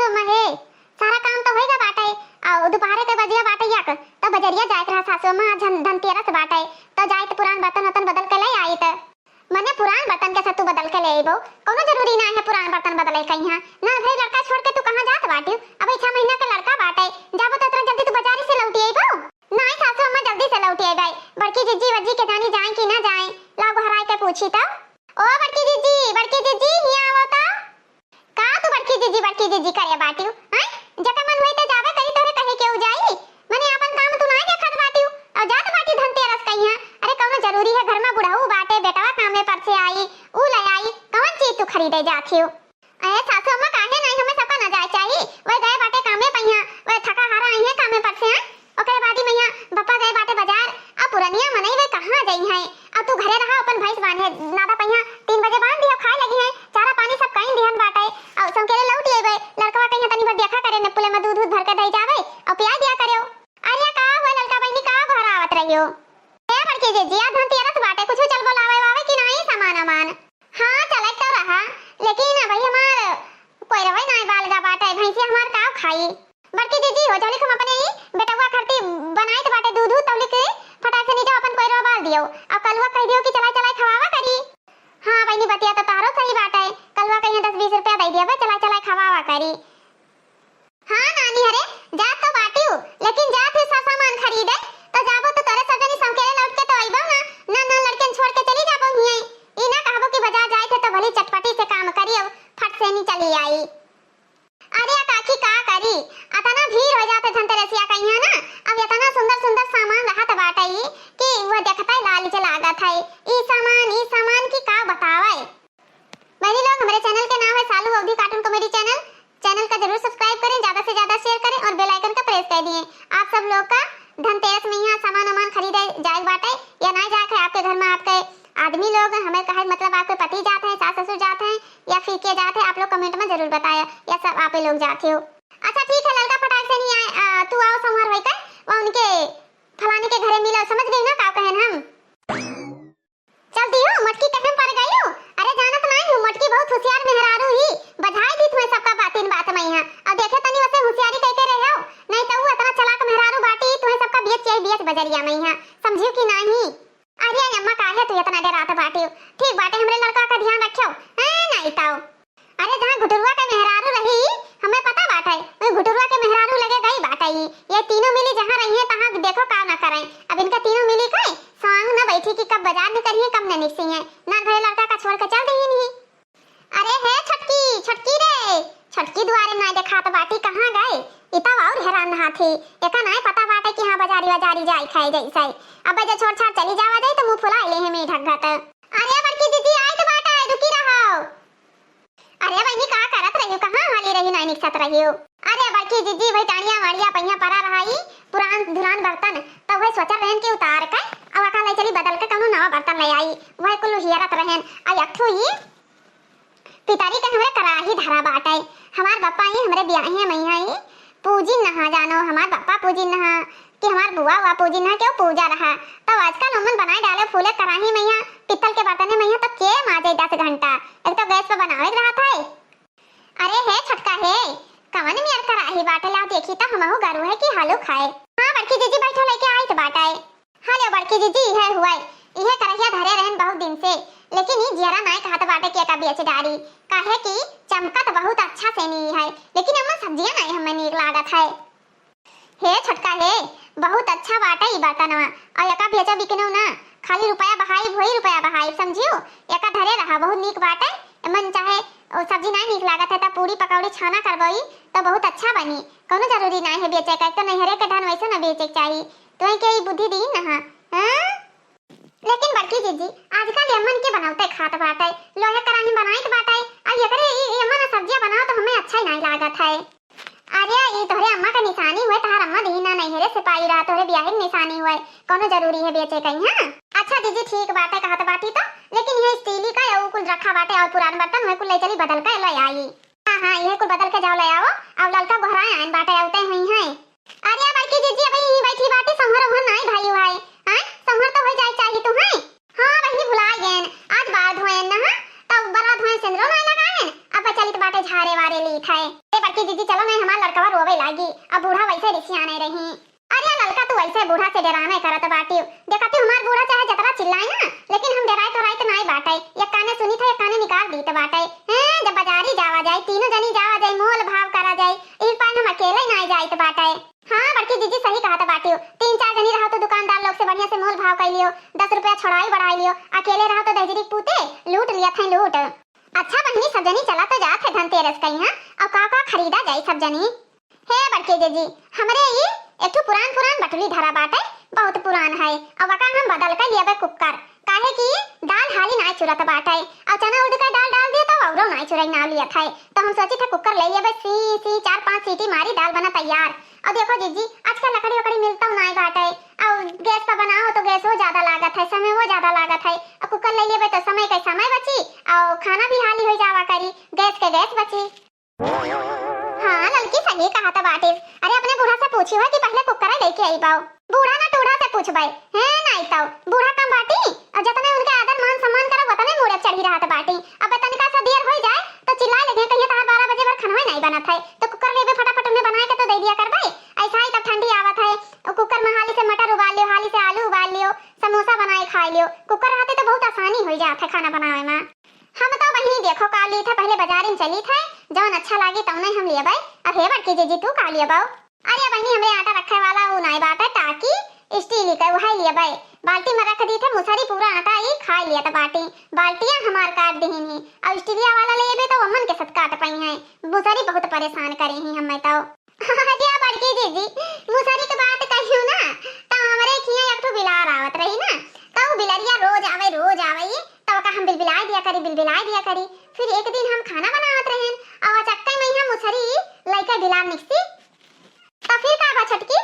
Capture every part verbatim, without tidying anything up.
अम्मा हे, सारा काम तो होइगा बाटइ, अउ दुपहरे के बजिया बाटइ एक, त बजरिया जाइक रहा सासू अम्मा, आज धन-, धनतेरस बाटइ, त जाइत पुरान बर्तन वर्तन बदल के लइ आइत। मने पुरान बर्तन के सत्तू बदल के लइ अइबो? कउनो जरूरी नाहीं है पुरान बर्तन बदलइ कइहाँ। ना भाई, लड़का छोड़ के तू कहाँ जात बाटिउ? अबइ छह महीना के लड़का बाटइ, जाबो त एतना जल्दी तू बजारी से लौटि अइबो? नाहीं सासू अम्मा, जल्दी से लौटि अइबइ। बड़की जिज्जी वज्जी के जानी जाएँ कि ना जाएँ, लाव गोहराइ के पूछी तउ। ओ बड़की जिज्जी, बड़की जिज्जी, हियाँ आवो तउ। का तू बड़की जिज्जी, बड़की जिज्जी करे बाटिउ, हैं? जेकर मन होई त जाबे करी, तोहरे कहे केहू जाई? मने आपन काम तू नाहीं देखत बाटिउ, अउ जात बाटी धनतेरस कइहाँ। अरे कउनो जरूरी है, घर मा बुढ़ऊ बाटे, बेटवा कामे पर से आई, ऊ लइ आई, कवन चीज तू खरीदे जात हिउ? अरे सासू अम्मा, काहे नाहीं, हमें सबका ना जाए चाही, वह गए बाटे कामे पइहाँ, वह थका हारा अइहें कामे पर से, हैं? ओकरे बादी मइहाँ बप्पा गए बाटे बजार, अब पुरनिया मनई वे कहाँ जइहैं? अब तू घरे रहा, अपन भैंस बांधे, नादा पइहाँ तीन बजे बांध दियो, खाए लगिहैं, चारा पानी सब कइन दिहन बाटे, अउ संकेरे लौटि अइबे, लड़कवा कइहाँ तनी भर देखा करे, ने पुले में दूध उध भर के दइ जावे, अउ पियाइ दिया करेउ। अरे का हुआ ललका बहिनी, का गोहरावत रहिउ? ए बड़की जिज्जी, आज धनतेरस बाटे, कुछ चल बोलावे वावे कि नाहीं सामान अमान? हाँ, चलत तो रहा, लेकिन अबही हमार कोइरवइ नाहीं बालगा बाटे, भैंसिया हमार काव खाई? बड़की जिज्जी हो, जलिक हम अपने ही बेटवा खरती बनाइत बाटे दूध, तौलिक फटाक से निजा अपन कोइरवा बाल दियो, अउ कलुआ कहि दियो कि चलाइ चलाइ खवावा करी। हाँ बहिनी, बतिया तो तोहरो सही बाटे, कलुआ कहिया दस बीस रुपया दइ दिया बे, चलाइ चलाइ खवावा करी। हाँ नानी, अरे जात तो बाटिउ, लेकिन जात ही सा सामान खरीदे, तो जाबो तो तोरे सब जनी संकेरे लौट के तो अइबो ना, ना, ना लड़कन छोड़ के चली जाबो हियाँ। ई ना कहबो कि बजार जाइत है तो भली चटपटी से काम करी अउ फट से नी चली आई। अरे काकी का करी, अतना भीड़ होइ जात है धनतेरसिया कइहाँ ना, अब एतना सुंदर सुंदर सामान रहत बाटइ कि वह देखतइ लालच लागत है, ई सामान, ई सामान की का बतावइ। बहनी लोग, हमरे channel के नाम है सालू अवधी cartoon comedy channel। Channel का जरूर subscribe करें, ज्यादा से ज्यादा share करें और bell icon का press कर दिए। आप सब लोग का धनतेरस में यहाँ सामान वामान खरीदे जाए बाटे या नाहीं जाए है आपके घर में आपके आदमी लोग, हमें कहे मतलब आपके पति जात है, सास ससुर जात है या फिर के जात है, आप लोग comment में जरूर बताया या सब आप ही लोग जात हो। अच्छा ठीक है ललका, फटाक से नहीं आए, आ, तू आओ संवर होई कर, वो उनके फलानी के घरे मिलो, समझ गई ना का कहन हम? चल दियो, मोटकी कहे में पड़ गयो। अरे जानत नाहीं हूँ, मोटकी बहुत होशियार मेहरारू ही, बझाई दी तुम्हें सबका बातिन बात में यहाँ। अब देखे तनी वैसे होशियारी कइके रहे हो, नाहीं तो वो इतना चालाक मेहरारू बाटी, तुम्हें सबका बेच आई बेच बजरिया में यहाँ, समझियो कि नाहीं? अरे अम्मा, काहे तू इतना डेरात बाटी? ठीक बाटे, हमरे लड़का का ध्यान रखियो, हैं, नाहीं तो। अरे, जहाँ घुटुरुआ के मेहरारू रही, हमें पता बाटे, वही घुटुरुआ के मेहरारू लगे गई बाटे ई। ये तीनों मिली जहाँ रही हैं, तहाँ देखो का ना करें। अब इनका तीनों मिली के स्वांग न बैठी कि कब बजार निकली हैं, कब न निकसी हैं। ना घरे लड़का का छोड़ के चल दही नहीं। अरे हे छोटकी, छोटकी रे, छोटकी दुआरे ना देखात बाटी, कहाँ गए? ई तब और हैरान नहा थी। एका नाहीं पता बाटे कि हाँ बजारी बजारी जाई खाए जैसे। अब जे छोड़ छाड़ चली जावा जाई तो मुँह फुला ले हमें ढकघत। अरे बड़की दीदी, आई तो बाटे, रुकी रहो। अरे बहिनी, का करत रहियो? कहाँ हाली रही, नाहीं निकसत रहियो? अरे बड़की जिज्जी, वही टाड़िया वाड़िया पहिया परा रहा ई, पुरान धुरान बर्तन, तो वही सोचल रहन कि उतार के, अब अका ले चली बदल के कौनो नवा बर्तन ले आई, वही कुल हियरत रहन। आ एक ठो ई पितरी के हमरे कराही धरा बाटे, हमार बप्पा ई हमरे बियाहे मइहाँ ई पूजी नहा जानो, हमार बप्पा पूजी नहा, कि हमार बुआ हुआ पूजी ना केहू पूजा रहा। तब आजकल उमन बनाए डाले फूले कराही मइहाँ, पित्तल के बर्तने मइहाँ, तब के माजे दस घंटा? एक तो गैस पे बनावे के रहत है। अरे हे छोटका हे, कवन मियर कराही बाटे, लाओ देखी त हमहू गरू है कि हालू खाए। हाँ बड़की जीजी बैठो, लेके आइत बाटे। हेलो बड़की जीजी, इहे हुए, इहे करहिया धरे रहन बहुत दिन से, लेकिन ई जियरा नाय कहत बाटे कि एका बेच डारी, काहे कि चमकत बहुत अच्छा से नी है, लेकिन अम्मा सब्जिया नाय हमें नीक लागत है। हे छोटका हे, बहुत अच्छा बाटे ई बर्तनवा, और एका बेचो बिकनो ना, खाली रुपया बहाइब होई, रुपया बहाइब, समझियो? एका धरे रहा, बहुत नीक बाटे। मन चाहे ओ सब्जी नाय नीक लागत है, तब पूरी पकौड़ी छाना करबो ई, तो बहुत अच्छा बनी। कौनो जरूरी नाय है बेचे का, एक तो नैहरे के धन वैसे ना बेचे के चाही, तो के ई बुद्धि दी ना, हाँ? लेकिन बड़की जीजी, आजकल यमन के बनौते खात बाटे, लोहे कराही बनाइत बाटे, आ एकरे ई, ई यमन सब्जिया बनाओ तो हमें अच्छा ही नाय लागत है। अरे, ई तोहरे अम्मा का निशानी हुए, तहार अम्मा दीना नैहरे से पाई रहा, तोहरे बियाहे के निशानी हुए, कौनो जरूरी है बेचे कहीं, हाँ? अच्छा जीजी, ठीक बात है, कहत बाटी तो, लेकिन ये स्टीली का ये कुल रखा बाटे और पुरान बर्तन हुए, कुल ले चली बदल के ले आई। हाँ, हाँ, ये कुल बदल के जाओ ले आओ, और ललका गोहराए आइन बाटे, आउते हुई हैं। अरे, बड़की जीजी, अबे यहीं बैठी बाटी, संहर उहर नाई भाई हुआ है, हाँ? संहर तो हो जाए चाहिए तू, हैं? हाँ बहिनी, भुला गेन, आज बार धोएन ना, हाँ? तब बरा धोएन, सिंदरो नाय लगाएन, अब चलित बाटे झारे वारे लीत है। ए बड़की दीदी चलो नहीं, हमार लड़कवा रोवे लागी, अब बूढ़ा वैसे रिसियाने रही। अरे ललका, तू ऐसे बूढ़ा से डेराने करत बाटिउ। देखतिउ हमार बूढ़ा चाहे जतरा चिल्लाए ना, लेकिन हम डेराइत ओराइत नाई बाटे। एक काने सुनित है, एक काने निकाल दीत बाटे। हैं, जब बाजारी जावा जाई, तीनों जनी जावा जाई, मोल भाव करा जाई, एक पाइन हम अकेले नाई जाइत बाटे। हाँ बड़की जीजी सही कहत बाटिउ, तीन चार जनी रहो तो दुकानदार लोग से बढ़िया से मोल भाव कर लियो, दस रुपया छोड़ाई बढ़ाई लियो, अकेले रहो तो दहिजरी पूते लूट लिया थे लूट। अच्छा बहिनी, सब जनी चला तो जात है धनतेरस कइहाँ, अउ का का खरीदा जाई सब जनी? हे बड़की जीजी, हमरे ई एक ठो पुरान पुरान बटुली धरा बाटे, बहुत पुरान है, अब ओका हम बदल के लियबे कुकर, काहे कि दाल हाली नाय चुरत बाटे, अउ चना उड़द का दाल डाल दियो तो औरो नाय चुरई नाव लियत है, तो हम सोची थे कुकर ले लियबे, सी सी चार पांच सीटी मारी, दाल बना तैयार। अउ देखो जीजी, आजकल लकड़ी वकड़ी मिलतौ नाय बाटे, अउ गैस पर बनाओ तो गैसो ज्यादा लागत है, समयो ज्यादा लागत है, अउ कुकर ले लियबे तो समय के समय बची, अउ खाना भी हाली हो जावा करी, गैस के गैस बची। हाँ ललकी, सही कहत बाटिस। अरे अपने बूढ़ा से पूछी हो कि पहले कुकर लेके आई बाऊ। बूढ़ा ना टूढ़ा से पूछबे, हैं नाई तो बूढ़ा कम बाटी, और जतने उनके आदर मान सम्मान करब वतने मूड़े चढ़ी रहत बाटी। अब तनिका सा देर हो जाए तो चिल्लाए लगे, कहिए तहार बारह बजे भर खनवे नाई बनत है, तो कुकर लेबे फटाफट उन्हें बनाए के तो दे दिया करबे। ऐसा ही तब ठंडी आवत है, वो कुकर में हाली से मटर उबाल लियो, हाली से आलू उबाल लियो, समोसा बनाए खा लियो। कुकर रहते तो बहुत आसानी हो जात है खाना बनावे में। हम तो बहिनी देखो का ली थे, पहले बाजारी में चली थे, जौन अच्छा लागी तौने हम लियबे। अब हे बड़की जीजी तू का लियबो? अरे बहिनी हमरे आटा रखे वाला उ नाई बाटे टाकी, स्टील के उहे लियबे। बाल्टी में रख दी थे मुसरी, पूरा आटा ई खा लियत बाटी। बाल्टिया हमार काट दिहिन ही, और स्टीलिया वाला लेबे तो वमन के साथ काट पाई हैं। मुसरी बहुत परेशान करे ही हमें तो। अरे बड़की जीजी, मुसरी के बात कहियो ना, तो हमरे खिया एक ठो बिलार आवत रही ना, तो उ बिलरिया रोज आवे, रोज आवे, ये तो ओका हम बिलबिलाए दिया करी, बिलबिलाए दिया करी। फिर एक दिन हम खाना बनावत रहेन, और अचक्के में यहाँ मुसरी लइके बिलार निकसी। तो फिर का बा छोटकी?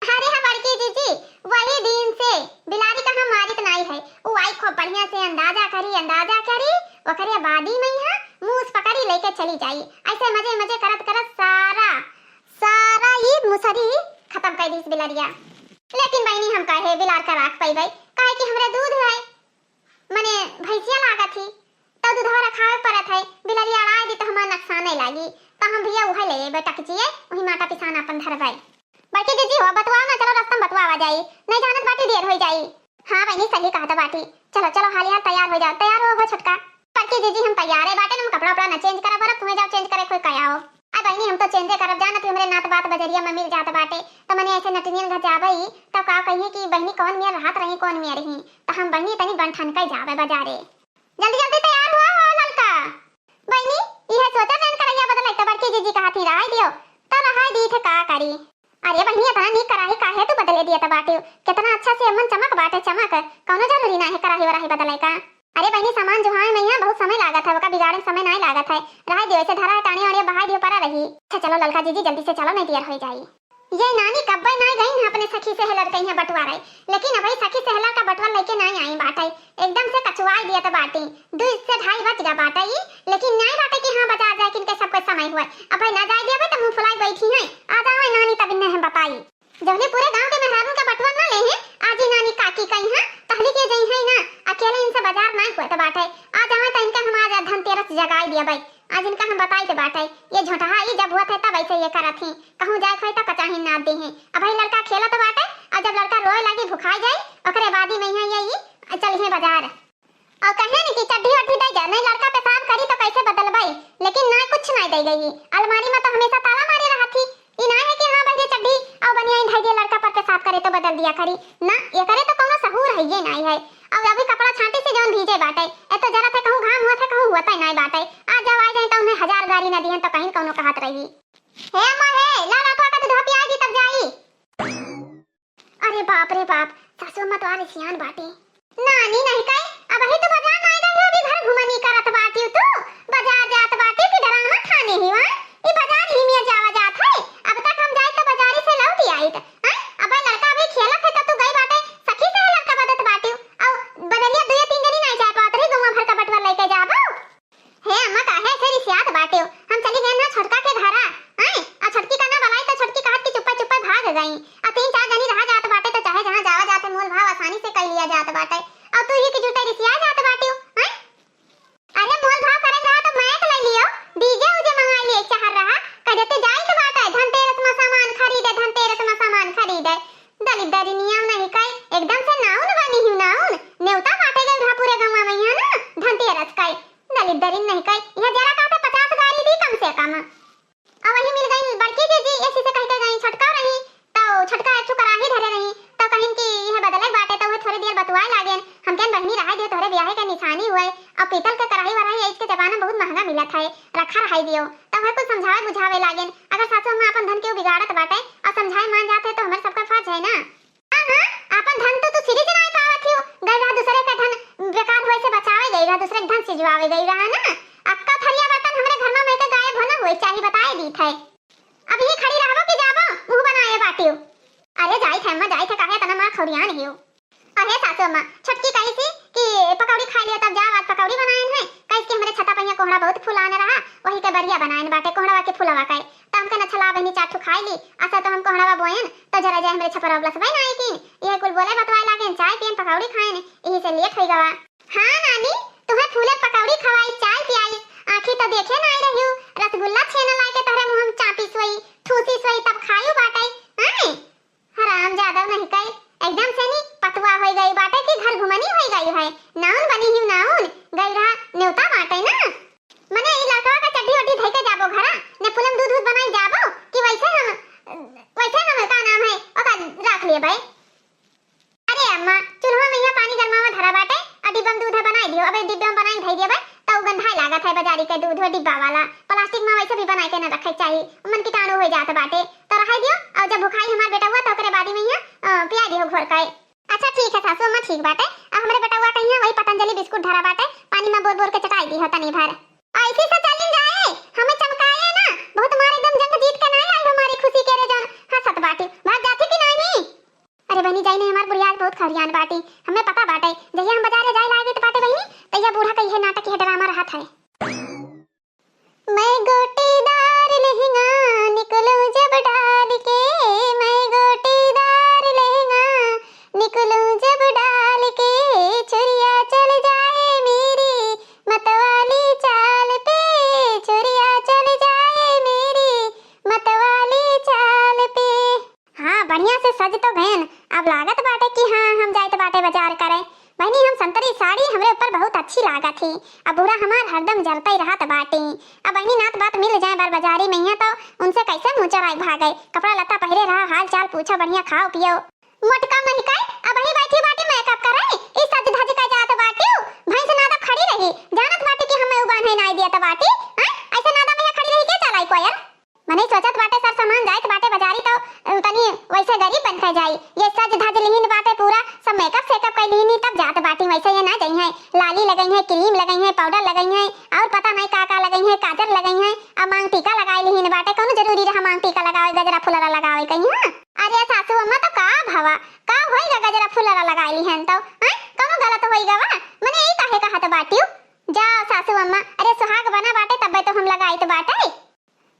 अरे हाँ बड़की जीजी, वही दिन से बिलारी का हम मारित नाई है। उ आई खूब बढ़िया से अंदाजा करी, अंदाजा करी, ओकरे बादी में यहाँ मूस पकड़ी लेके चली जाई। ऐसे मजे मजे करत करत सारा, सारा ई मुसरी खत्म कर दीस बिलरिया। लेकिन बहिनी हम काहे बिलार का राख पइबे, काहे कि हमरे दूध है, मने भैंसिया लागत ही, तो दूधवा रखावे पड़त है, बिलरिया अड़ाए दी तो हमार नुकसाने लागी, तो हम भैया उहे ले अइबे टकचिए, वही माटा पिसान अपन धरबे। बड़की जीजी हो, बतुआ ना, चलो रस्ता में बतुआ आ जाई, नहीं जानत बाटी देर हो जाई। हाँ बहिनी सही कहत बाटी, चलो चलो हाली हाल तैयार हो जाओ, तैयार हो, हो छोटका। बड़की जीजी हम तैयार है बाटे, हम कपड़ा उपड़ा न चेंज करब, और तुम्हें जाओ चेंज करे कोई कया हो। आ बहिनी हम तो चेंजे करब, जानत ही हमरे नात बात बजरिया में मिल जात बाटे, तो मने ऐसे नटनियन घर जाबे ही, तो का कहिए कि बहिनी कौन मियर रहत रही, कौन मियर रही, तो हम बहिनी तनी बन ठन के जाबे बाजारे। जल्दी जल्दी तैयार हुआ हो ललका। बहिनी, इहे सोचा नैन करैया बदल, एक तो बड़की जीजी कहत ही रहाई दियो, तो रहाई दी थे का करी। अरे बहिनी, इतना नीक कराही काहे तू बदले दियत बाटे? कितना अच्छा से अमन चमक बाटे, चमक। कौनो जरूरी ना है कराही वराही बदले का। अरे बहिनी, सामान जुहाए में यहाँ बहुत समय लागत है, ओका बिगाड़े में समय नाई लागत है। रहाई दियो, ऐसे धरा है, टानिया वानिया बहाई दियो, परा रही। अच्छा चलो ललका जीजी, जल्दी से चलो, नहीं देर हो जाई। ये नानी कब्बे नाई गई ना अपने सखी से हेलर कहीं बटुआ रही, लेकिन अबही सखी से हेलर का बटुआ लेके नाई आई बाटे। एकदम से कचुआई दियत बाटी। दू से ढाई बज गा बाटे ई, लेकिन नाई बाटे कि हाँ बाजार जाए किनके सब कोई समय हुए। अबही ना जाए दियबे तो मुंह फुलाई बैठी हैं। आ जाओ नानी तब इन्हें हम बताई। जौने पूरे गांव के मेहरारू का बटुआ ना ले हैं, आज ही नानी काकी कहीं हैं, पहली के जई हैं ना, अकेले इनसे बाजार नाई हुए तो बाटे। आ जावे तो इनका हम आज धनतेरस जगाई दियबे। आज इनका हम बताई तो बाटे, ये झोंटहा ई जब हुआ थे तब ऐसे ये करत ही, कहूँ जाए खोई तो कचाही ना दे हैं। अबही लड़का खेलत बाटे, और जब लड़का रोए लागी भुखाई जाई, ओकरे बादी में यहाँ ये ई चल हैं बाजार। और कहे न कि चड्ढी वड्ढी दे जा, नहीं लड़का पेशाब करी तो कैसे बदलबई, लेकिन ना कुछ ना दे गई। अलमारी में तो हमेशा ताला मारे रहा थी। ई ना है कि हाँ बहरे चड्ढी और बनियान धई दे लड़का पर पेशाब करे तो बदल दिया करी। ना, ये करे तो कौनो सहूर है ये नहीं है। और अभी कपड़ा छांटी से जौन भीजे बाटे, ए तो जरा थे कहूँ घाम हुआ थे कहूँ हुआ तय नहीं बाटे। आ जाओ आ जाए तो उन्हें हजार गारी ना दिहन तो कहीं कौनो कहत रही। हे अम्मा हे, ला रखवा का दूध पिया दी तब जाई। अरे बाप रे बाप, सासू अम्मा तो आरे सियान बाटी। नानी नहीं कहे, अबही तो बाजार नाई गई हो, अभी घर घुमनी करत बाटी तू। बाजार जात बाटी कि डरामा खाने ही वा। ई बाजार ही में जावा जात है। अब तक हम जाए तो बाजारी से लौट ही आइत। हैं? अबे लड़का अभी खेलत है तो तू गई बाटे, सखी से लड़का बदत बाटी। और बदलिया दुए तीन जनी नहीं जा पात रही, गौवा भर का बटुआ लेके जाबो। हे अम्मा, काहे ऐसे रिसियात बाटे हो? हम चली गए ना छोटका के घरा, आए, आ छोटकी का ना बुलाई तो छोटकी कहत कि चुप्पे चुप्पे भाग गई। आ तीन चार जनी रहा जात बाटे तो चाहे जहाँ जावा जाते मोल भाव आसानी से कर लिया जात बाटे। और तू ये कि जुटे रिसिया जात बाटे हो, आए? अरे मोल भाव करे रहा तो मैं ले लियो, डीजे उजे मंगा लिए चाह रहा, कह देते वही मिल गई बड़की जीजी, ऐसी से कह के गई, छोटका रही, तो छोटका एक ठो कराही धरे रही, तो कहिन कि यह बदले बाटे, तो वह थोड़ी देर बतुआए लागेन। हम कहन, "बहिनी, रहे दियो, तोहरे बियाहे के निशानी हुए, और पीतल के कराही वराही, आज के जमाना बहुत महंगा मिलत है, रखा रहाई दियो।" तो वह कुछ समझावे बुझावे लागेन। अगर सासू अम्मा अपन धन के बिगाड़त बाटे और समझाए मान जात है, तो हमारे सबका फर्ज है ना। हाँ, हाँ, आपन धन तो तू सिरिज नाई पावत हियो। गई रहा दूसरे का धन बेकार होए से बचावे, गई रहा दूसरे के धन सिजवावे गई रहा ना। अक्का थरिया बर्तन हमरे घर में के गायब होना होए चाही, बताए दीत है। अब यही खड़ी रहबो कि जाबो मुंह बनाए बाटियो? अरे जाई थे अम्मा, जाई थे, काहे इतना मार खौरियान हियो? अरे सासू अम्मा, छोटकी कही थी कि पकौड़ी खाई लियो तब जाओ, आज पकौड़ी बनाएन है। कही कि हमरे छता पहिया कोहड़ा बहुत फुलान रहा, वही के बरिया बनाएन बाटे कोहड़वा के फुलवा के। त हमके न छला बहिनी चार ठो खाई ली, असा तो हम कोहड़वा बोएन, तो जरा जाए हमरे छपरा उबलस बहन आई की, यह कुल बोले बतवाए लागेन, चाय पियन पकौड़ी खाएन, यही से लेट होई गवा। हाँ नानी, तुम्हें फूले पकौड़ी खवाई, चाय पियाई, आँखी तो देखे ना आई रही हूँ, रसगुल्ला छेना लाए के तोहरे मुँह में चापी सोई, ठूसी सोई, तब खायू बाटे, हाँ? हराम जादव नहीं कई, एकदम से नी पतवा होई गई बाटे कि घर घुमनी होई गई है। नाउन बनी ही नाउन, गई रहा न्योता बाटे ना। मने ई लड़कवा का चड्ढी वड्ढी धई के जाबो घरा, ने पुलम दूध दूध बनाई जाबो कि वैसे हम, वैसे हम का नाम है, ओका रख लिए भाई। अरे अम्मा, चूल्हा में यहाँ पानी गरमावा धरा बाटे, आ डिब्बा में दूध है बनाई दियो। अबे डिब्बा में बनाई धई दियो भाई, तो गंधाए लागत है बाजारी के दूध, वो डिब्बा वाला। प्लास्टिक में वैसे भी बनाई के न रखे चाहिए, मन कीटाणु हो जात बाटे। तो रहाई दियो, और जब भुखाई हमार बेटवा तो ओकरे बादी में यहाँ, अ, पिया दियो घोर के। अच्छा ठीक है सासू अम्मा, ठीक बाटे। आ हमरे बेटवा के यहाँ वही पतंजलि बिस्कुट धरा बाटे, पानी में बोर बोर के चटाई दी हो तनी भर। ऐसी से चलिन जाए, हमें चमकाए ना, बहुत मारे एकदम जंग जीत के ना आई हमारी खुशी के रे जान, हंसत बाटी, भाग जाती कि नहीं? अरे बहिनी, जाई नहीं, हमार बुढ़िया आज बहुत खरियान बाटी, हमें पता बाटे, जहिया हम बाजारे जाए लागे तो बाटे बहिनी, तहिया बूढ़ा कहिए नाटक, यह ड्रामा रहत है। मैं गोटेदार लहंगा निकलूं जब डाल के, मैं गोटेदार लहंगा निकलूं जब डाल के, छुरिया चल जाए मेरी मतवाली चाल पे, छुरिया चल जाए मेरी मतवाली चाल पे। हाँ, बढ़िया से सज तो गयन, अब लागत बाटे कि हाँ, हम जाइत बाटे बाजार करे। बहिनी, हम संतरी साड़ी हमरे ऊपर बहुत अच्छी लागत ही। अब बूढ़ा हमार हरदम जरतई रहत बाटी। अब बहिनी, नात बात मिल जाए बार बाजारी में यहाँ, तो उनसे कैसे मुँह चोराई भागे? कपड़ा लत्ता पहिरे रहा, हाल चाल पूछो, बढ़िया खाओ पियो। मोटका महकाई, अब ही बैठी बाटी मेकअप करे, ई सज धज के जात बाटी, भैंस नादा खड़ी रही, जानत बाटी कि हमें उबान है नाई दियत बाटी, हैं? ऐसे नादा में यहाँ खड़ी रही के चलाई कोयल? मने सोचत बाटे सर सामान जाइत बाटे बाजारी तो, अ, तनी वैसे गरीब बन के जाई। ये सज धज लिहिन बाटे पूरा, सब मेकअप सेकअप कर लिहिन तब जात बाटी। वैसे ये ना जइहैं, लाली लगइहैं, क्रीम लगइहैं, पाउडर लगइहैं, और पता नहीं का का लगइहैं, काजर लगइहैं, अब मांग टीका लगाए लिहिन बाटे। कौनो जरूरी रहा मांग टीका लगावे, गजरा फुलरा लगावे कहीं, हाँ? अरे सासू अम्मा तो का भवा, का होई गा गजरा फुलरा लगाए लिहन तो, हैं? कौनो गलत होई गवा? मने ई काहे कहत बाटियो? जाओ सासू अम्मा, अरे सुहाग बना बाटे तब्बे तो हम लगाइत बाटे।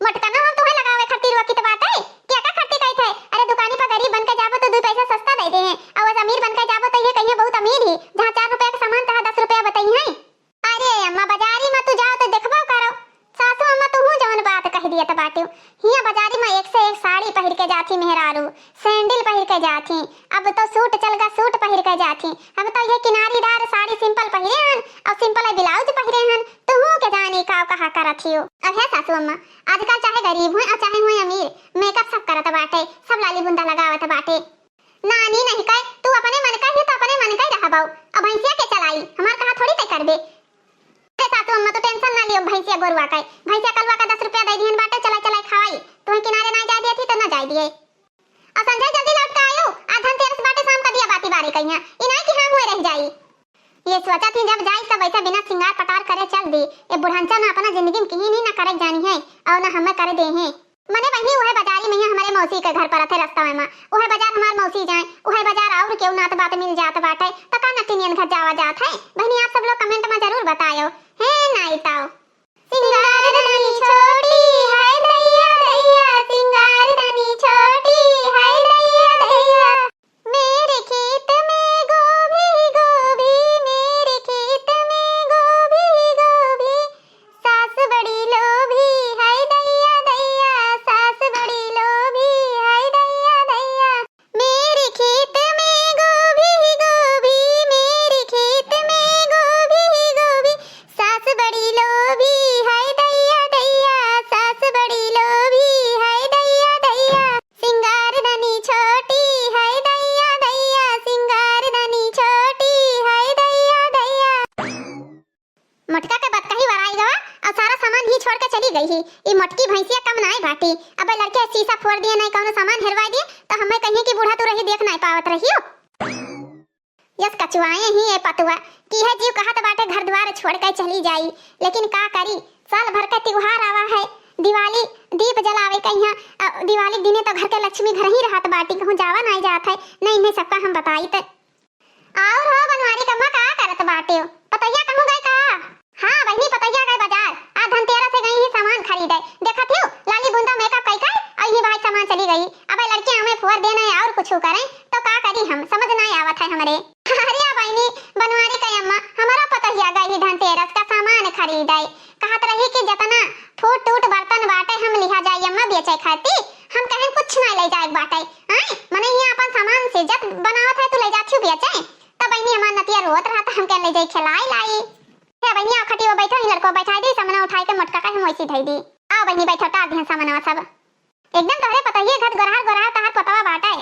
मोटकना हम तुहे लगावे खातिर वकित बाटे, क्या का खातिर कहित है? अरे दुकानी पर गरीब बन के जाबो तो दू पैसा सस्ता दे दे हैं, और अमीर बन के जाबो तो ये कहिए बहुत अमीर ही, जहाँ चार रुपया का सामान तहाँ दस रुपया बताई हैं। अरे अम्मा, बाजारी में तू जाओ तो देखबो करो, सासू अम्मा तू हूँ जवन बात कह दिया त बाटू। हियाँ बाजारी में एक से एक साड़ी पहिर के जाती मेहरारू, सैंडल पहिर के जाती, अब तो सूट चल गा, सूट पहिर के जाती। हम तो ये किनारीदार साड़ी सिंपल पहिरे हन और सिंपल ब्लाउज पहिरे हन, तुहू के जानी का कहा करत हियो। अब हे सासू अम्मा, आजकल चाहे गरीब हुए और चाहे हुए अमीर, मेकअप सब करत बाटे, सब लाली बुंदा लगावत बाटे। नानी नहीं कहे, तू अपने मन का ही तो अपने मन का ही रहबाऊ। अब भैंसिया के चलाई, हमार कहा थोड़ी तय करबे। हे सासू अम्मा, तू टेंशन ना लियो भैंसिया गोरुआ का, भैंसिया कलवा का दस रुपया दे दिहन बाटे, चलाई चलाई खवाई, तुम्हें किनारे ना जाए दिए थी तो ना जाए दिए। और संजय जल्दी लौट के आयो, आज धनतेरस बाटे, शाम का दिया बाती बारे कहिया, ई नाई कि हाँ हुए रह जाई। ये सोचा थी जब जाई सब ऐसे बिना सिंगार पटार करे चल दी। ये बुढ़ांचा ना अपना जिंदगी में कहीं नहीं ना करे जानी है और ना हमें करे दे हैं। मने बहिनी उहे बाजारी में ही हमारे मौसी के घर पर थे रास्ता में, उहे बाजार हमार मौसी जाए, उहे बाजार और केहू नात बात मिल जात बाटे, त का नटिनियन घर जावा जात है? बहिनी आप सब लोग कमेंट में जरूर बतायो। हे नाई ताओ। सिंगार रानी छोड़ी है दैया दैया, सिंगार रानी छोड़ी है दैया दैया। मेरे खेत में गोभी गोभी, मेरे खेत में गोभी गोभी, सास बड़ी लोभी है दैया दैया, सास बड़ी लोभी है दैया दैया। मेरे खेत में गोभी गोभी, मेरे खेत में गोभी गोभी, सास बड़ी लोभी है दैया दैया, सास हम नाई बाटी, अबे लड़के शीशा फोड़ दिए, नाई कौनो सामान हेरवाई दिए, तो हमें कहिए कि बूढ़ा तू रही देख नाई पावत रहियो। यस कचुआए ही ए पतुआ, कि है जीव कहत बाटे घर द्वार छोड़ के चली जाई, लेकिन का करी, साल भर का त्योहार आवा है, दिवाली दीप जलावे के यहाँ, अ, दिवाली के दिने तो घर के लक्ष्मी घर ही रहत बाटी, कहूँ जावा नाई जात है, नहीं इन्हें सबका हम बताई ते। और हो बनवारी कम्मा का करत बाटे हो? पतैया कहूँ गए का? हाँ बहिनी, पतैया गए बाजार, आ धनतेरस से गई ही सामान खरीदे। देखत हियो, लाली बूंदा मेकअप कई कई, और ये भाई सामान चली गई। अब लड़के हमें फोर देना है और कुछ करें, तो का करी हम, समझ ना आवत है हमरे। अरे बहिनी, बनवारी कई अम्मा, हमारा पतैया गई ही धनतेरस का सामान खरीदे। कहत रही कि जतना फूट टूट बर्तन बाटे हम लिहा जाई अम्मा बेचे खाती। हम कहें कुछ ना ले जाए बाटे। आए, मने यहाँ अपन सामान से जत बनावत है तू ले जाती बेचे। तब बहिनी हमार नतिया रोत रहा, तो हम कहन ले जाई खिलाई लाई। हे बहिनी, आओ खटिया बैठो, इन लड़को बैठाई दी, समना उठाई के मोटका का हम वैसी धई दी। आओ बहिनी बैठो, टार दिहन समनवा सब। एकदम तोहरे पतोहिए घत गोरहार गोरहार तहार पतवा बाटे।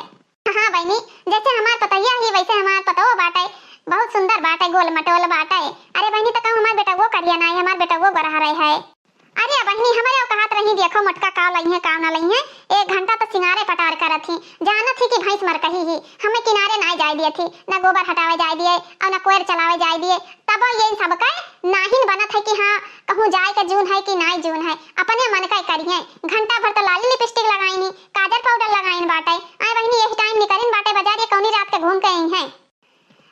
हाँ बहिनी, जैसे हमार पतोहिया ही वैसे हमार पतवा बाटे। बहुत सुंदर बाटे, गोल मटोल बाटे। अरे बहिनी, तो कहूँ हमार बेटवो करिया ना है, हमार बेटवो गोरहार है। अरे बहिनी, हमरे कहत रही, देखो मोटका का लइहे, का ना लइहे। एक घंटा तो सिंगारे पटार करत ही, जानत ही कि भैंस मर कही ही, हमें किनारे ना जाए दिए थी, ना गोबर हटावे जाए दिए और ना कोयर चलावे जाए दिए। तब ये इन सबके नाहिन बनत है कि हाँ, कहूँ जाए के जून है कि नाई जून है, अपने मन का करिए। घंटा भर तो लाली लिपस्टिक लगाइन ही, काजल पाउडर लगाइन बाटे। आए बहिनी, यही टाइम निकलिन बाटे बाजार, ये कौनी रात के घूम के आई है।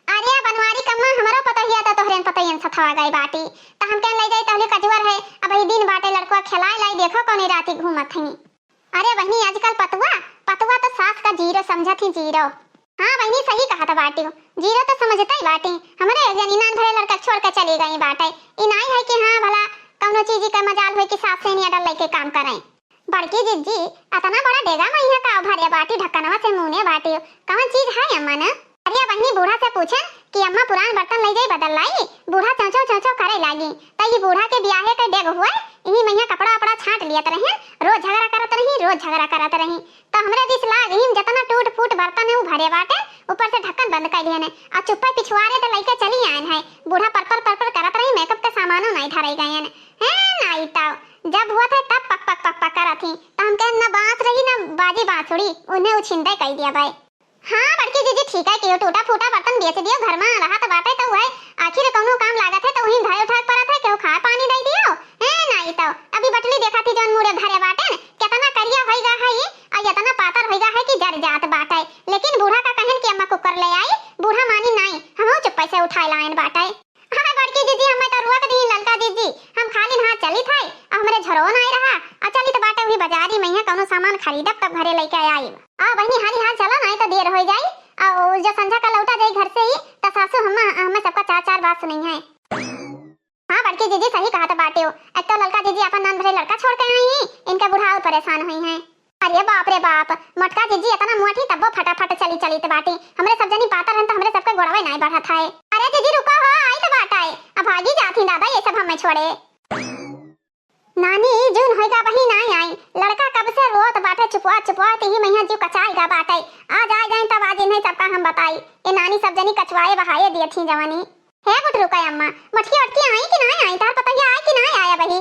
अरे बनवारी कम्मा, हमरो पतोहिया त तोहरेन पतोहियन सथवा गई बाटी, त हम कहन ले जाई तहले कजुअर है, अब ही दिन बाटे लड़कुआ खेलाए लाई, देखो कौनी राती घूमत हई। अरे बहिनी, आजकल पतुआ, पतुआ त सास का जीरो समझत ही, जीरो। हाँ बहिनी, सही कहत बाटी, जीरो त समझते ही बाटी। हमरे एक जनी नान भरे लड़का छोड़ के चली गई बाटे, ई नाई है कि हाँ भला कौनो चीज का मजाल हुए कि सास से नहीं अडल लेके काम करें। बड़की जिज्जी, अतना बड़ा डेगा में इहाँ का भरे बाटी, ढक्कनवा से मुने बाटी, कवन चीज है अम्मा न? अरे बहिनी, बूढ़ा से पूछेन कि अम्मा पुरान बर्तन ले जाई बदल लाई, बूढ़ा चौचौ चौचौ करे लागी। त ई बूढ़ा के बियाहे के डेग हुए, इही मइहाँ कपड़ा वपड़ा छांट लियत रही, रोज झगड़ा करत रही, रोज झगड़ा करत रही। त हमरे दिस लाग ही जतना टूट फूट बर्तन है उ भरे बाटे, ऊपर से ढक्कन बंद कर लिहन है, आ चुप्पे पिछुआरे त लइके चली आयन है। बूढ़ा परपर परपर करत रही, मेकअप के सामानो नहीं धरे गयन। हैं नाई ताऊ, जब हुआ था तब पक पक पक पक करत ही, त हम कहे न बांस रही न बाजी बांसुरी, उन्हें उछिंदे कई दिया भाई। हाँ बड़की जीजी, ठीक है कियो, टूटा फूटा बर्तन बेच दियो, घर में रहा तो बाटे तो है, आखिर कौनो काम लागत है तो वहीं धरे उठा के परत है, केहू खाए पानी दे दियो। हैं नाई तो अभी बटली देखा थी जौन मुड़े धरे बाटे न, कितना करिया होइगा है ये, और इतना पातर होइगा है कि जर जात बाटे। लेकिन बूढ़ा का कहन कि अम्मा कुकर ले आई, बूढ़ा मानी नाई, हमहू चुप्पे से उठाए लायन बाटे। हाय बड़की दीदी, हमें तो रोक दी ललका दीदी, हम खाली हाथ चलित है, अब हमरे झरो नाई रहा, आ चलित बाटे वही बाजारी में है, कौनो सामान खरीदब तब घरे लेके आई। आ बहिनी, हाली हाल चला, नाई तो देर हो जाई, आ ओ जो संझा का लौटा जाई घर से ही, त सासू हम, हमें सबका चार चार बात सुनइहैं। हाँ बड़की जीजी, सही कहत बाटे हो, एक तो ललका जीजी अपन नान भरे लड़का छोड़ के आई ही, इनका बूढ़ा और परेशान हुई हैं। अरे बाप रे बाप, मोटका जीजी इतना मोटी तब्बो फटाफट चली चलित बाटी। हमरे सब जनी पातर हन त हमरे सबके गोड़वे नाई बढ़त है। अरे जीजी रुको हो, आई त बाटे। अब भागी जात ही दादा, ये सब हमें छोड़े। नानी, जून होइगा बही नाई आई। लड़का कब से रोत बाटे, चुपवा चुपवा ते ही मैया जीव कचाइगा बाटे। आज आ जाए तब आज इन्हें सबका हम बताई। ये नानी सब जनी कचवाए बहाए दिए थी जवानी। हे बुटरू का अम्मा, मटकी उटकी आई कि नाई आई? तार पतैया आई कि नाई आया बही?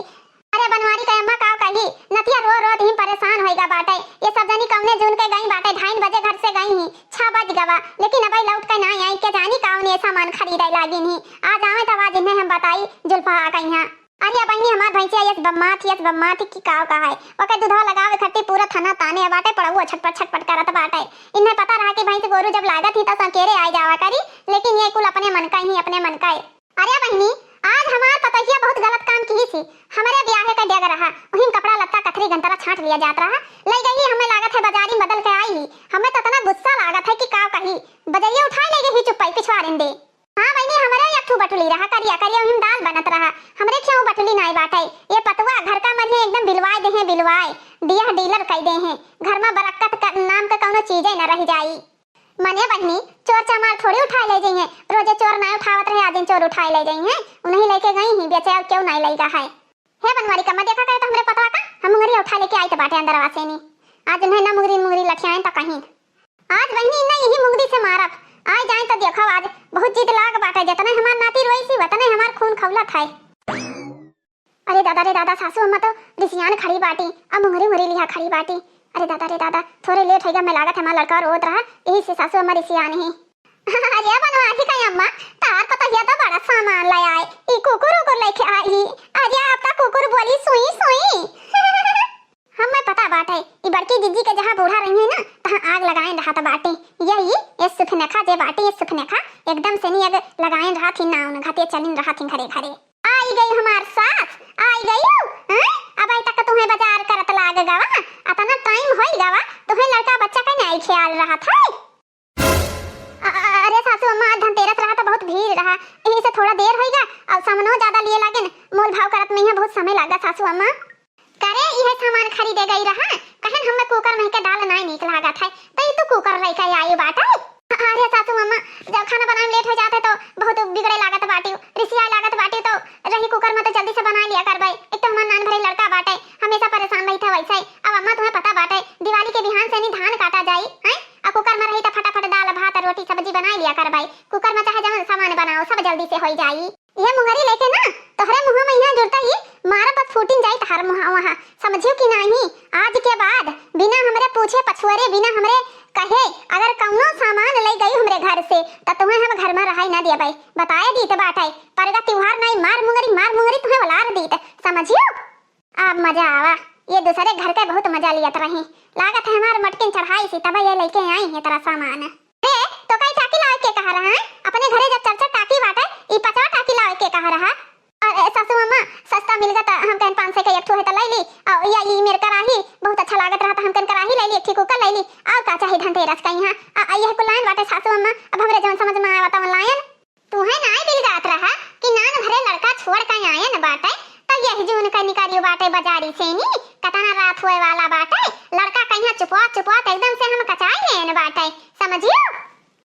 अरे बनवारी का अम्मा, का कही, नतिया रो रो ही परेशान होइगा बाटे। ये सब जनी कौने जून के गई बाटे, ढाई बजे घर से गई ही, छह बज गवा, लेकिन अबे लौट के नाई आई, के जानी कौन ये सामान खरीदे लागिन ही। आज आवे तब आज इन्हें हम बताई, जुल्फा आ गई हैं। अरे बहिनी, हमार भैंसिया यस बम्मात, यस बम्मात की काव का है, ओके दूधवा लगावे खातिर पूरा थाना ताने बाटे, पड़ौआ छटपट छटपट करत बाटे। इन्हें पता रहा कि भैंस गोरू जब लागत ही तो संकेरे आ जावा करी, लेकिन ये कुल अपने मन का ही, अपने मन का है। अरे बहिनी, आज हमार पतोहिया बहुत गलत काम की सी। हमारे ब्याहे का डेग रहा, उहिन कपड़ा लत्ता कथरी गंतरा छांट लिया जात रहा, ले गई ही, हमें लागत है बाजारी बदल के आई ही। हमें तो इतना गुस्सा लागत है कि काव कही, बजरिया उठाए ले गई ही चुप्पाई पिछवारिन दे। हाँ बहिनी, हमरे एक ठो बटुली रहा, करिया करिया, उहिम दाल बनत रहा। हमरे खियाऊ बटुली नाई बाटे। ये पतवा घर का मरिहे एकदम बिलवाए देहे, बिलवाए, दिया डीलर कई देहे। घर में बरक्कत का नाम का कौनो चीजे न रह जाई। मने बहिनी, चोर चमार थोड़ी उठाए ले जइहे, रोजे चोर नाई उठावत रहे, आज इन चोर उठाए ले जइहे, उन्हीं लेके गई ही, बेचे और क्यों नाई लइगा है। हे बनवारी का, मैं देखा करे तो हमरे पतवा का, हम मुंगरी उठा लेके आई तो बाटे अंदर आवासे नी। आज उन्हें ना मुंगरी मुंगरी लठियाए तो कहीं। आज बहिनी इन्ना यही मुंगरी से मारब। आए जाए तो देखो, आज बहुत जिद लाग बाटे, जतने हमार नाती रोई सी, वतने हमार खून खौलत है। अरे दादा रे दादा, सासू अम्मा तो रिसियान खड़ी बाटी, अब मुंगरी मुंगरी लिहा खड़ी बाटी। अरे दादा रे दादा, थोड़े लेट होइगा, मैं लागत है हमार लड़का रोत रहा, यही से सासू अम्मा रिसियान ही। अरे बनवारी का अम्मा, तार पतोहिया तो बड़ा सामान ले आए, ई कुकुर उकुर लेके आई ही। अरे अब तो कुकुर बोली सुई सुई। हमें पता बाटे, ई बड़की जिज्जी के जहाँ बूढ़ा रही है ना, तहाँ आग लगाए रहत बाटे। यही, ये सुफनेखा जे बाटे, ये सुफनेखा एकदम से नहीं आग लगाए रहत ही ना, उन घाते चलिन रहत ही घरे घरे। आई गई हमार सास, आई गई हो, हैं? अब आई तक तुम्हें बाजार करत लाग गवा, अतना टाइम होई गवा, तुम्हें लड़का बच्चा का नहीं ख्याल रहत है। अ-, अ-, अरे सासू अम्मा, आज धनतेरस रहा तो बहुत भीड़ रहा, यही से थोड़ा देर होइगा, और सामानो ज्यादा लिए लागेन, मोल भाव करत में यहाँ बहुत समय लागा सासू अम्मा। करे इहे सामान खरीदे गई रहा, कहन हमें कुकर में के दाल नाई नीक लागत है, तो ई तू कुकर लेके आई बाटे। अरे सासू अम्मा, जब खाना बनाए में लेट हो जात है तो बहुत बिगड़े लागत बाटी, रिसियाए लागत बाटी, तो रही कुकर में तो जल्दी से बनाए लिया करबे। एक तो हमार नान भरे लड़का बाटे, हमेशा परेशान रही था वैसे ही। अब अम्मा तुम्हें पता बाटे, दिवाली के बिहान से नहीं धान काटा जाई, हैं? आ कुकर में रही तो फटाफट दाल भात रोटी सब्जी बनाए लिया करबे। कुकर में चाहे जवन सामान बनाओ, सब जल्दी से होई जाई। ये मुंगरी लेके ना तोहरे मुंह में यहाँ जुड़ता ही मारा बस फूटिन जाई तहार मुंह वहाँ, समझियो कि नहीं? आज के बाद बिना हमरे पूछे पछुआरे, बिना हमरे कहे अगर कौनो सामान ले गई हमरे घर से तो तुम्हें हम घर में रहाई ना दिया भाई, बताए दीत बाटे। परगा त्योहार नहीं, मार मुंगरी, मार मुंगरी तुम्हें वलार दीत, समझियो? अब मजा आवा, ये दूसरे घर के बहुत मजा लियत रही। लागत है हमार मटकिन चढ़ाई सी तब ये लेके आई है तेरा सामान। ए, तो कई टाकी लावे के कहा रहा है? अपने घरे जब चार चार टाकी बाटे, ई पांचवा टाकी लावे के कहा रहा? अरे सासू अम्मा, सस्ता मिल गया त हम कहन पाँच सौ के एक ठो है त ले ली। और या ई मेर कराही बहुत अच्छा लागत रहा त हम कहन कराही ले ली, एक ठो कुकर ले ली। और का चाही धनतेरस का यहाँ? आ, आ, यह कुल लायन बाटे सासू अम्मा, अब हमरे जवन समझ में आवा तवन लायन। तुहे नाय बिलगात रहा कि नान भरे लड़का छोड़ के आयन बाटे, तब यही जून के निकालियो बाटे बाजारी से नी, कतना रात होए वाला बाटे, लड़का कहिया चुपवा चुपवा त एकदम से हम कचाई लेन बाटे, समझियो?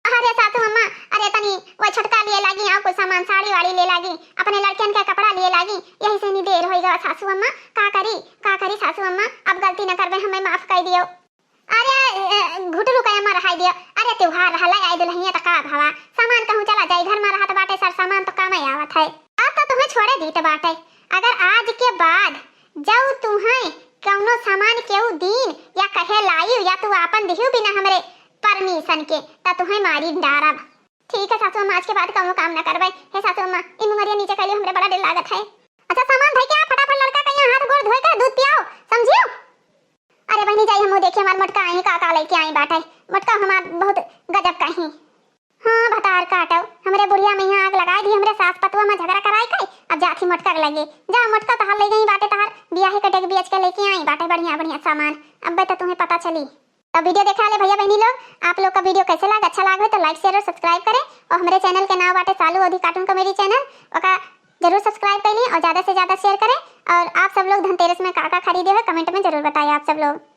अरे सासू अम्मा, अरे तनी वो छोटका लिए लागी, और कुछ सामान साड़ी वाड़ी ले लागी, अपने लड़कियन के कपड़ा लिए लागी, यही से नी देर होई गवा सासू अम्मा। का करी, का करी सासू अम्मा, अब गलती न करबे, हमें माफ कर दियो। अरे, अ, घुटरू का अम्मा रहाई दियो। अरे त्योहार रहला, आई दुल्हनिया त का भवा, सामान कहूँ चला जाई, घर में रहत बाटे सर सामान तो काम आवत है। अब तो तुम्हें छोड़े दीत बाटे। अगर आज के बाद जऊ तुम्हें कौनो सामान केहू दीन या कहे लायू या तू आपन दिहू बिना हमरे परमिशन के, त तुम्हें मारी डारब। ठीक है सासू अम्मा, आज के बाद कौनो काम ना करबे। हे सासू अम्मा, ई मुंगरिया नीचे कइले हमरे बड़ा डर लागत है। अच्छा सामान धइ के आ, फटाफट लड़का के यहाँ हाथ गोड़ धोए के दूध पियाओ, समझियो? अरे बहनी जाई हमहू देखी हमार मोटका आई का का लेके आई बाटे। मोटका हमार बहुत गजब का ही। हाँ भतार काटो, हमरे बुढ़िया में यहाँ आग लगाई दी, हमरे सास पतुआ में झगड़ा कराई के। अब जाथी मोटका के लगे। जा मोटका तहार ले गई बाटे, तहार बियाहे के डेग बेच के लेके आई बाटे बढ़िया बढ़िया सामान। अब तो तुम्हें पता चली। तो वीडियो देखे वाले भैया बहनी लोग, आप लोग का वीडियो कैसे लाग, अच्छा लाग हो तो like, share और subscribe करें और हमरे channel के नाम बाटे सालू अवधी cartoon comedy channel, ओका जरूर subscribe कर लें और ज़्यादा से ज़्यादा share करें। और आप सब लोग धनतेरस में का का खरीदे हो comment में जरूर बताएं आप सब लोग।